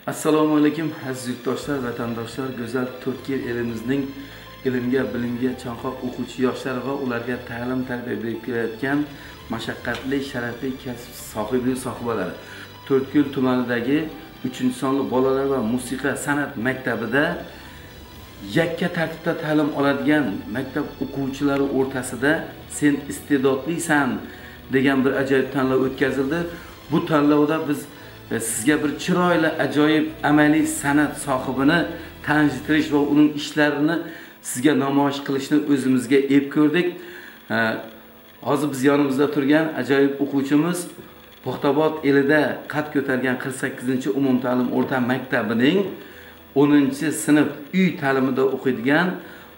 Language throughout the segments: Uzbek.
Assalomu alaykum aziz yurtdoshlar, vatandoshlar, go'zal To'rtko'l elimizning ilmga, bilimga chanqoq o'quvchi yoshlar va ularga ta'lim tarbiya berib kelayotgan mashaqqatli, sharafli kasb sohibi sohibalari. To'rtko'l tumanidagi 3-sonli bolalar va musiqa san'at maktabida yakka tartibda ta'lim oladigan maktab o'quvchilari o'rtasida sen iste'dodlisan degan bir ajoyib tanlov o'tkazildi. Bu tanlovda biz sizga bir chiroyli, ajoyib amaliy san'at sohibini tanishtirish va uning ishlarini sizga namoyish qilishni o'zimizga ep ko'rdik. Hozir biz yonimizda turgan ajoyib o'quvchimiz Paxtaobod elida qad ko'targan 48-umumta'lim o'rta maktabining 10-sinf uy ta'limida o'qiydigan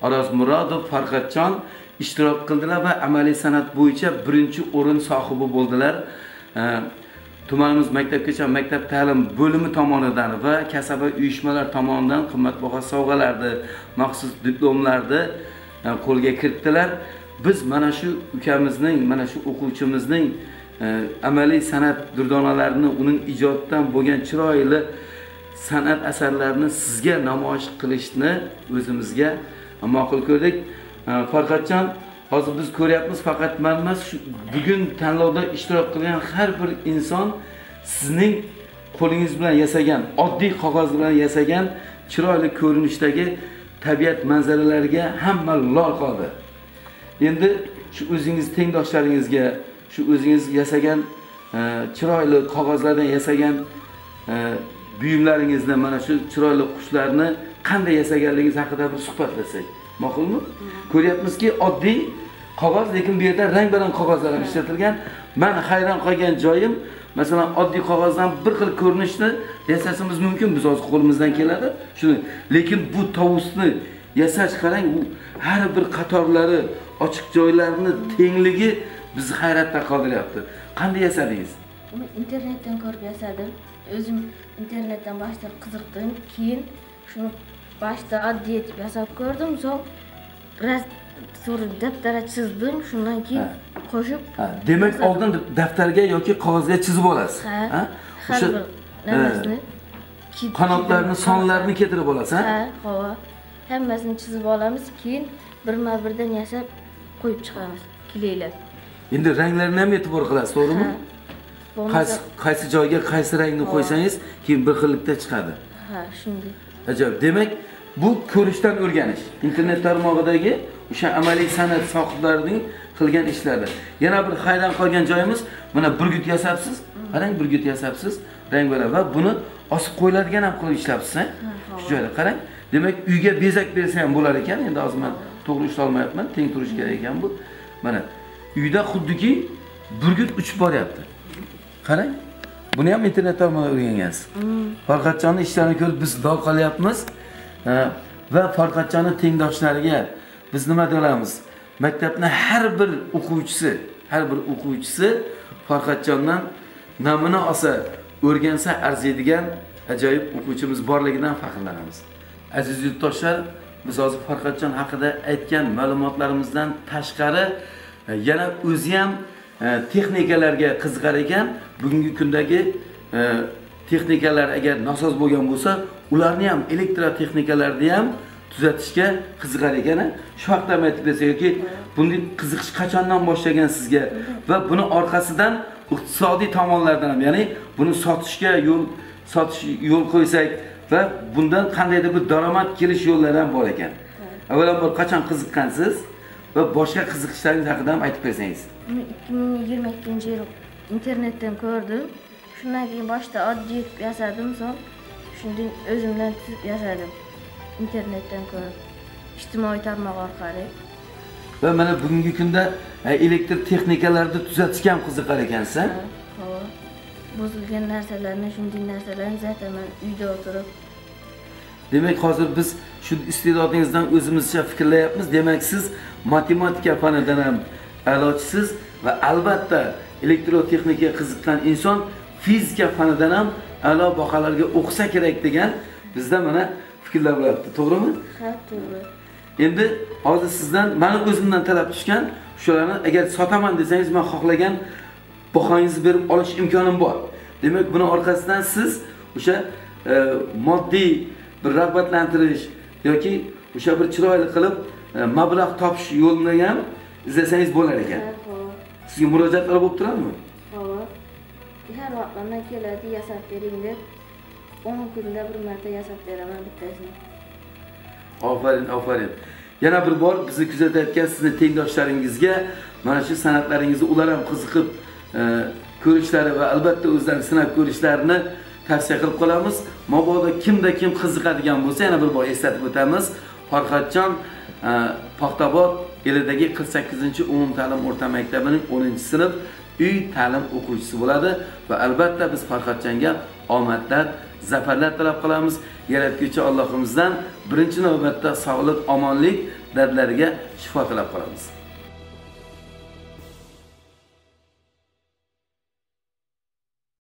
Orozmurodov Farxatjon ishtirok qildilar va amaliy san'at bo'yicha 1-o'rin sohibi bo'ldilar. Tumanimiz maktabgacha maktab ta'lim bo'limi tomonidan va kasaba uyushmalar tomonidan qimmatbaho sovg'alarni, maxsus diplomlarni qo'lga kiritdilar. Biz mana shu ukamizning, mana shu o'quvchimizning amaliy san'at durdonalarini, uning ijodidan bo'lgan chiroyli san'at asarlarini sizga namoyish qilishni o'zimizga ma'qul ko'rdik. Farxatjon, hozir biz ko'ryapmiz, faqat men emas, shu bugun tanlovda ishtirok qilgan har bir inson sizning qo'lingiz bilan yasagan, oddiy qog'oz bilan yasagan chiroyli ko'rinishdagi tabiat manzaralariga hamma lol qoldi. Endi shu o'zingiz tengdoshlaringizga, shu o'zingiz yasagan chiroyli qog'ozlardan yasagan buyumlaringizni, mana shu chiroyli qushlarni qanday yasaganligingiz haqida bir suhbatlashsak. Ma'qulmi? Ko'ryapmizki, oddiy qog'oz, lekin bu yerda rang-barang qog'ozlar ham ishlatilgan. Men hayron qolgan joyim, masalan, oddiy qog'ozdan bir xil ko'rinishni yasashimiz mumkin, biz hozir qo'limizdan keladi shuni. Lekin bu tovusni yasash, qarang, u har bir qatorlari, ochiq joylarini tengligi bizni hayratda qoldiryapti. Qanday yasadingiz? Uni internetdan ko'rib yasadim. O'zim internetdan boshda qiziqdim, keyin shuni boshda oddiy etib yasab ko'rdim, so'ng biraz daftarga chizdim, shundan keyin qo'shib. Demak, oldin daftarga yoki qog'ozga chizib olasiz. Ha? O'sha namasini, qanotlarini, sonlarini keltirib olasiz, ha? Ha, hova. Hammasini chizib olamiz, keyin birma-birdan yasab qo'yib chiqamiz, kileylab. Endi ranglarini ham e'tibor qilasiz, to'g'rimi? Qaysi joyga qaysi rangni qo'ysangiz, keyin bir xillikda chiqadi. Ha, shunday. Ajoyib. Demak, bu ko'rishdan o'rganish. Internet tarmog'idagi o'sha amaliy san'at sohiblarining qilgan ishlari. Yana bir hayron qolgan joyimiz, mana burgut yasabsiz, qarang, burgut yasabsiz, rang-barang va buni osib qo'yiladigan ham qilib ishlabsiz, ha? Shu joyda qarang. Demak, uyga bezak bersa ham bo'lar ekan. Endi hozir men to'g'ri ishlolmayapman, teng turishi kerak ekan bu. Mana uyda xuddiki burgut uchib boryapti. Qarang. Buni ham internet tomonidan o'rgangansiz. Farxatjonning ishlarini ko'rib biz dol qolyapmiz. Va Farxatjonning tengdoshlariga biz nima deyamiz? Maktabning har bir o'quvchisi, Farxatjondan namuna olsa, o'rgansa arziydigan ajoyib o'quvchimiz borligidan faxrlanamiz. Aziz yurtdoshlar, biz hozir Farxatjon haqida aytgan ma'lumotlarimizdan tashqari yana o'zi ham texnikalarga qiziqar ekan. Bugungi kundagi texnikalar agar nosoz bo'lgan bo'lsa, ularni ham, elektrotexnikalarni ham tuzatishga qiziqar ekan. Shu haqda ham aytib bersak yoki bunday qiziqish qachondan boshlagan sizga va buni orqasidan iqtisodiy tomonlardan ham, ya'ni buni sotishga yo'l qo'ysak va bundan qandaydir bir daromad kelish yo'llari ham bor ekan. Avvalambor qachon qiziqqansiz va boshqa qiziqishlaringiz haqida ham aytib bersangiz. Buni 2022-yil internetdan ko'rdim. Shundan keyin boshda oddiy etib yasadim, so'ng shundan o'zimdan tuzib yasadim. Internetdan ko'rib, ijtimoiy tarmoq orqali. Va mana bugungi kunda elektr texnikalarni tuzatishga ham qiziqar ekansiz, ha? Ha. Buzilgan narsalarni, shunday narsalarni tuzataman uyda o'tirib. Demak, hozir biz shu iste'dodingizdan o'zimizcha fikrlayapmiz. Demak, siz matematika fanidan ham a'lochisiz va albatta elektrotexnikaga qiziqqan inson fizika fanidan ham a'lo baholarga o'qisa kerak degan bizda mana fikrlar bo'lyapti, to'g'rimi? Ha, to'g'ri. Endi hozir sizdan, meni o'zimdan talab tushgan, shularni agar sotaman desangiz, men xohlagan bahongizni berib olish imkonim bor. Demak, buni orqasidan siz o'sha moddiy bir rag'batlantirish yoki o'sha bir chiroyli qilib mablag' topish yo'lini ham izlasangiz bo'lar ekan. Sizga murojaatlar bo'lib turadimi? Xo'p. Har vaqtdan keladi, yasab bering deb 10 kunda bir marta yasab beraman bittasini. Ofarin, ofarin. Yana bir bor bizni kuzatayotgan sizni tengdoshlaringizga mana shu san'atlaringizni ular ham qiziqib ko'rishlari va albatta o'zlarini sinab ko'rishlarini tavsiya qilib qolamiz. Mabodo kimda kim qiziqadigan bo'lsa, yana bir bor eslatib o'tamiz. Farhodjon Paxtabod elidagi 48-umumta'lim o'rta maktabining 10-sinf uy ta'lim o'quvchisi bo'ladi va albatta biz Farhodjonga omadlar, zafarlar tilab qolamiz. Yaratguvchi Allohimizdan birinchi navbatda sog'lik, omonlik, dardlariga shifo tilab qolamiz.